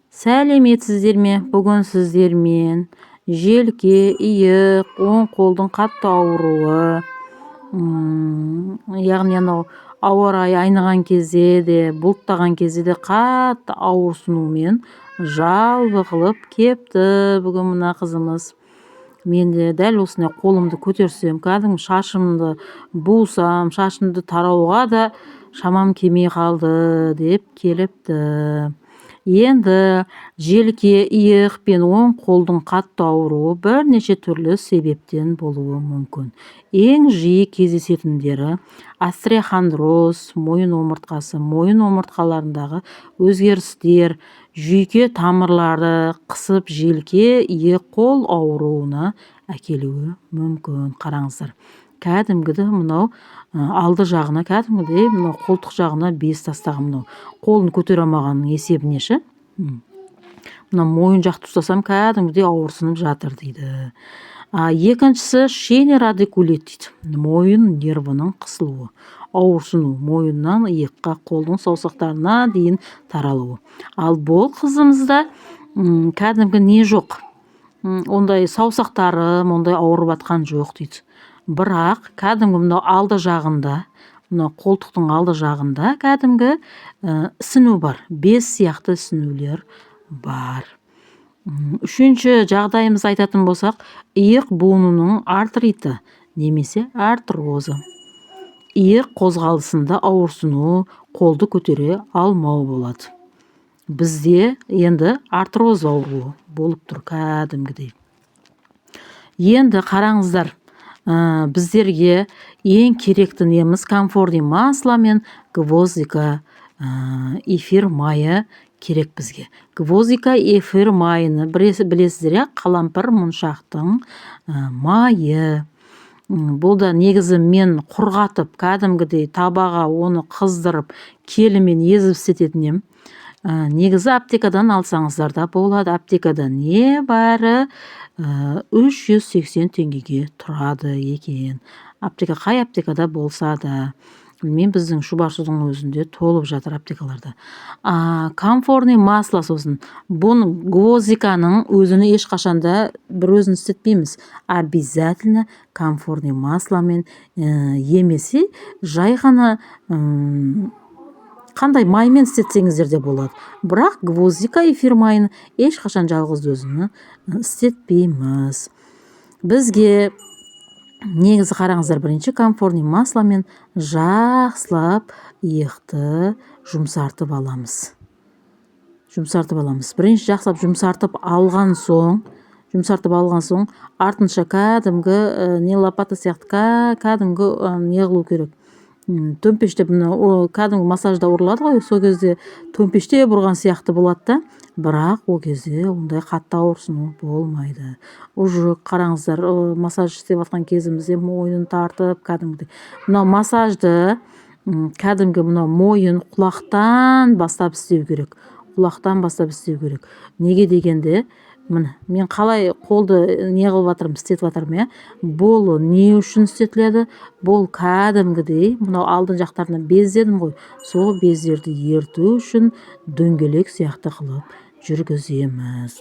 Сәлеметсіздер ме? Бүгін сіздермен желке, иық, оң қолдың қатты ауруы, яғни анау ауа райы айныған кезде де, бұлттаған кезде де қатты ауырсынумен жалбы қылып кепті бүгін мына қызымыз. Мен де дәл осындай қолымды көтерсем, кәдімгі шашымды бусам, шашымды тарауға да шамам келмей қалды деп келіпті. Енді желке, иық пен оң қолдың қатты ауруы бірнеше түрлі себептен болуы мүмкін. Ең жиі кездесетіндері остеохондроз, мойын омыртқасы, мойын омыртқаларындағы өзгерістер, жүйке тамырлары қысып, желке, иық, қол ауруына әкелуі мүмкін. Қараңыздар, кәдімгідей мынау алды жағына, кәдімгідей мынау қолтық жағына без тастаған, мынау қолын көтере алмағанның есебіне ше. Мына мойын жақты ұстасам, кәдімгідей ауырсынып жатыр дейді. Екіншісі шейный радикулит дейді, мойын нервінің қысылуы, ауырсыну мойыннан иыққа, қолдың саусақтарына дейін таралуы. Ал бұл қызымызда кәдімгі не жоқ, ондай саусақтарым ондай ауырып жатқан жоқ дейді. Бірақ кәдімгі мынау алды жағында, мынау қолтықтың алды жағында кәдімгі ісіну бар, без сияқты ісінулер бар. Үшінші жағдайымызды айтатын болсақ, иық буынының артриті немесе артрозы, иық қозғалысында ауырсыну, қолды көтере алмау болады. Бізде енді артроз ауруы болып тұр кәдімгідей. Енді қараңыздар, біздерге ең керекті неміз камфорный масло мен гвоздика эфир майы керек бізге. Гвоздика эфир майыны білесіздер, иә, қалампыр мұншақтың майы. Бұл да негізі мен құрғатып, кәдімгідей табаға оны қыздырып, келімен езіп істететін едім. Негізі аптекадан алсаңыздар да болады. Аптекада небәрі 380 теңгеге тұрады екен. Аптека, қай аптекада болса да, білмеймін, біздің Шұбарсудың өзінде толып жатыр аптекаларда. Камфорный масло. Сосын бұны, гвоздиканың өзіні ешқашанда бір өзін істетпейміз, обязательно камфорный масломен емесе жай ғана қандай маймен істетсеңіздер де болады, бірақ гвоздика эфир майын ешқашан жалғыз өзіні істетпейміз. Бізге негізі, қараңыздар, бірінші камфорный масломен жақсылап иықты жұмсартып аламыз. Жұмсартып аламыз бірінші, жақсылап жұмсартып алған соң артынша кәдімгі не, лопата сияқты кәдімгі не қылу керек, төмпештеп. Мына кәдімгі массажда ұрылады ғой, сол кезде төмпештеп ұрған сияқты болады да, бірақ ол кезде ондай қатты ауырсыну болмайды. Уже қараңыздар, массаж істеп жатқан кезімізде мойнын тартып, кәдімгідей мынау массажды кәдімгі мынау мойын, құлақтан бастап істеу керек. Құлақтан бастап істеу керек. Неге дегенде, міне, мен қалай қолды не қылып жатырмын, істетіп жатырмын, иә. Бұл не үшін істетіледі? Бұл кәдімгідей мынау алдын жақтарына без дедім ғой, сол бездерді еріту үшін дөңгелек сияқты қылып жүргіземіз.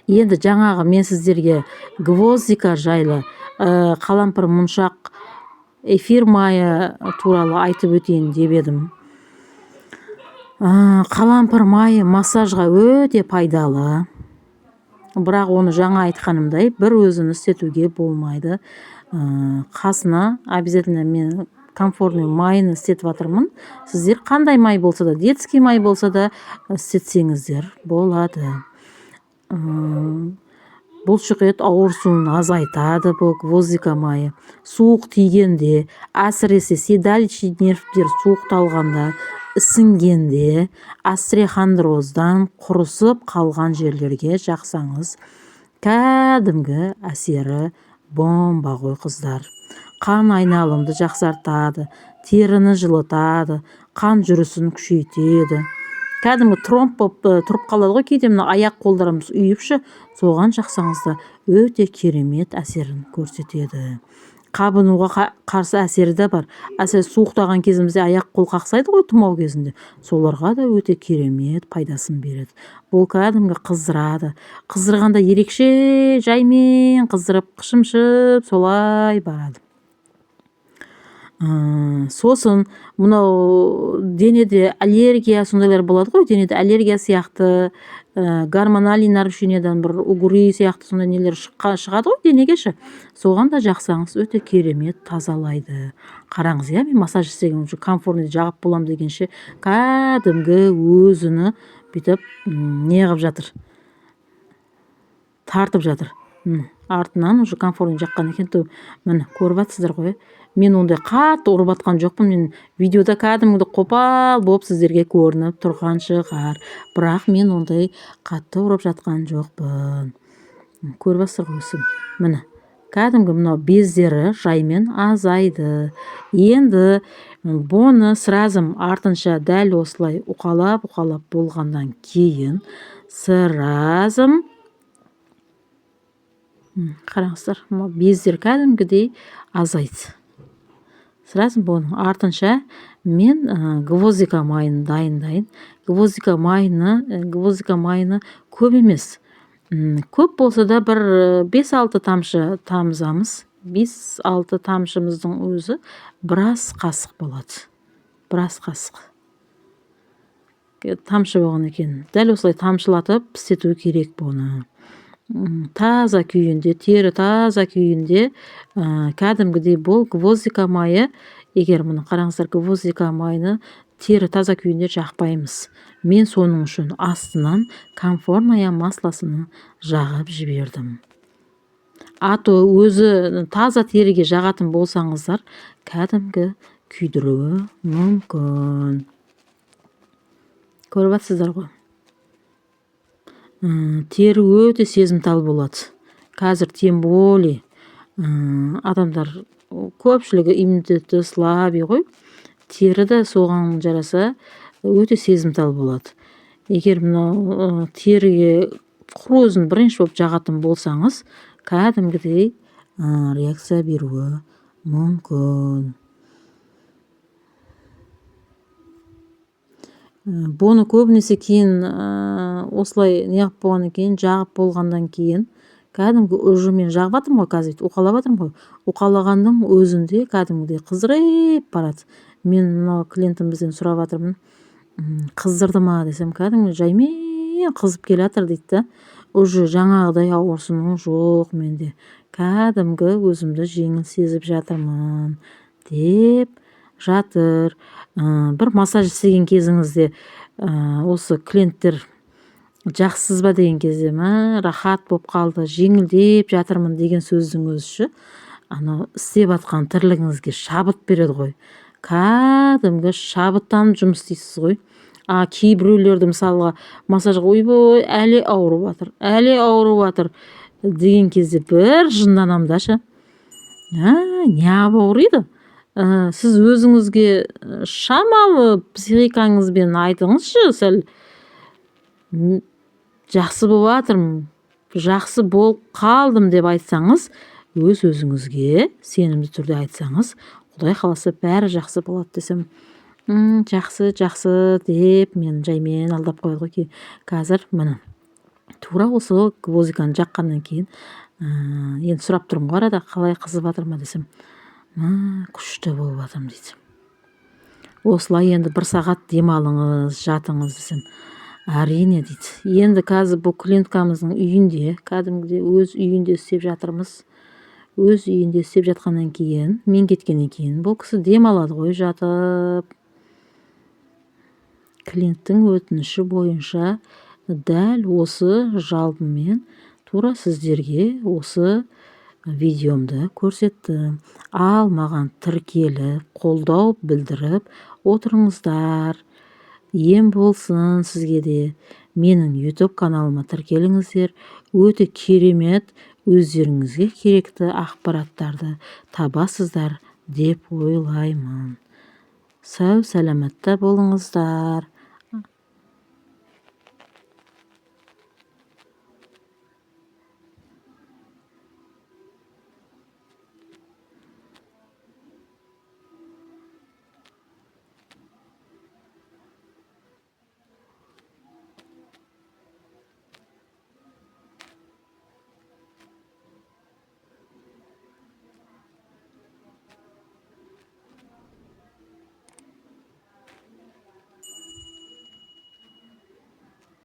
Енді жаңағы мен сіздерге гвоздика жайлы, қалампыр мұншақ эфир майы туралы айтып өтейін деп едім. Қалампыр майы массажға өте пайдалы, бірақ оны жаңа айтқанымдай, бір өзін істетуге болмайды. Қасына обязательно мен камфорный майын істетіп жатырмын, сіздер қандай май болса да, детский май болса да істетсеңіздер болады. Бұлшық ет ауырсуын азайтады бұл гвоздика майы. Суық тигенде, әсіресе седалищный нервтер суықталғанда, ісінгенде, остеохондроздан құрысып қалған жерлерге жақсаңыз, кәдімгі әсері бомба ғой, қыздар. Қан айналымды жақсартады, теріні жылытады, қан жүрісін күшейтеді. Кәдімгі тромб болып тұрып қалады ғой кейде мына аяқ қолдарымыз ұйып ше, соған жақсаңыз да өте керемет әсерін көрсетеді. Қабынуға қарсы әсері де бар. Әсіресе суықтаған кезімізде аяқ қол қақсайды ғой тұмау кезінде. Соларға да өте керемет пайдасын береді. Бұл кәдімгі қыздырады. Қыздырғанда ерекше жаймен қыздырып, қышымшып солай барады. Сосын мынау денеде аллергия сондайлар болады ғой, денеде аллергия сияқты, гормональный нарушениедан бір угри сияқты сондай нелер шығады ғой денеге ше. Соған да жақсаңыз, өте керемет тазалайды. Қараңыз, иә, мен массаж істеген уже камфорный жағып боламын дегенше, кәдімгі өзіні бүйтіп не қылып жатыр, тартып жатыр. Артынан уже камфорный жаққан екен. Міне, көріп жатсыздар ғой, иә. Мен ондай қатты ұрып жатқан жоқпын. Мен видеода кәдімгідей қопал болып сіздерге көрініп тұрған шығар, бірақ мен ондай қатты ұрып жатқан жоқпын. Көріп жатсыздар ғой осы. Міне, кәдімгі мынау бездері жаймен азайды. Енді бұны сразу артынша дәл осылай уқалап уқалап болғаннан кейін сразу, қараңыздар, мынау бездер кәдімгідей азайды. Сразу бұның артынша мен гвоздика майын дайындайын. Гвоздика майыны көп емес, көп болса да бір 5-6 тамшы тамызамыз. 5-6 тамшымыздың өзі біраз қасық болады, біраз қасық тамшы болған екен. Дәл осылай тамшылатып істету керек бұны. Таза күйінде, тері таза күйінде, кәдімгідей бұл гвоздика майы. Егер, мұны қараңыздар, гвоздика майыны тері таза күйінде жақпаймыз. Мен соның үшін астынан камфорная маслосын жағып жібердім. А то өзі таза теріге жағатын болсаңыздар, кәдімгі күйдіруі мүмкін. Көріп жатсыздар ғой, тері өте сезімтал болады қазір. Тем более адамдар көпшілігі иммунитеті слабый ғой, тері де соған жараса өте сезімтал болады. Егер мынау теріге құр өзін бірінші болып жағатын болсаңыз, кәдімгідей реакция беруі мүмкін. Бұны көбінесе кейін, осылай неғып болғаннан кейін, жағып болғаннан кейін, кәдімгі уже мен жағып жатырмын ғой қазір, өйтіп уқалап жатырмын ғой, уқалағанның өзінде кәдімгідей қыздырып барады. Мен мынау клиентімізден сұрап жатырмын, қыздырды ма десем, кәдімгі жаймен қызып келе жатыр дейді да. Уже жаңағыдай ауырсыну жоқ менде, кәдімгі өзімді жеңіл сезіп жатырмын деп жатыр. Бір массаж істеген кезіңізде, осы клиенттер жақсысыз ба деген кезде, мә, рахат болып қалды, жеңілдеп жатырмын деген сөздің өзі ше, анау істеп жатқан тірлігіңізге шабыт береді ғой, кәдімгі шабыттанып жұмыс істейсіз ғой. А кейбіреулерді, мысалға, массажға, ойбой, әлі ауырып жатыр, әлі ауырып жатыр деген кезде бір жынданамын да ше. А неғып ауырады? Сіз өзіңізге шамалы психикаңызбен айтыңызшы, сәл жақсы болып жатырмын, жақсы болып қалдым деп айтсаңыз, өз өзіңізге сенімді түрде айтсаңыз, құдай қаласа, бәрі жақсы болады десем, жақсы, жақсы деп мен жаймен алдап қояды ғой. Қазір, міне, тура осы гвоздиканы жаққаннан кейін, енді сұрап тұрмын ғой арада, қалай, қызып жатыр ма десем, күшті болып жатырмын дейді. Осылай енді бір сағат демалыңыз, жатыңыз десем, әрине дейді. Енді қазір бұл клиенткамыздың үйінде, кәдімгідей өз үйінде істеп жатырмыз. Өз үйінде істеп жатқаннан кейін, мен кеткеннен кейін бұл кісі демалады ғой жатып. Клиенттің өтініші бойынша дәл осы жалпымен тура сіздерге осы видеомды көрсеттім. Ал маған тіркеліп, қолдау білдіріп отырыңыздар. Ем болсын сізге де. Менің YouTube каналыма тіркеліңіздер. Өте керемет, өздеріңізге керекті ақпараттарды табасыздар деп ойлаймын. Сау сәлематта болыңыздар.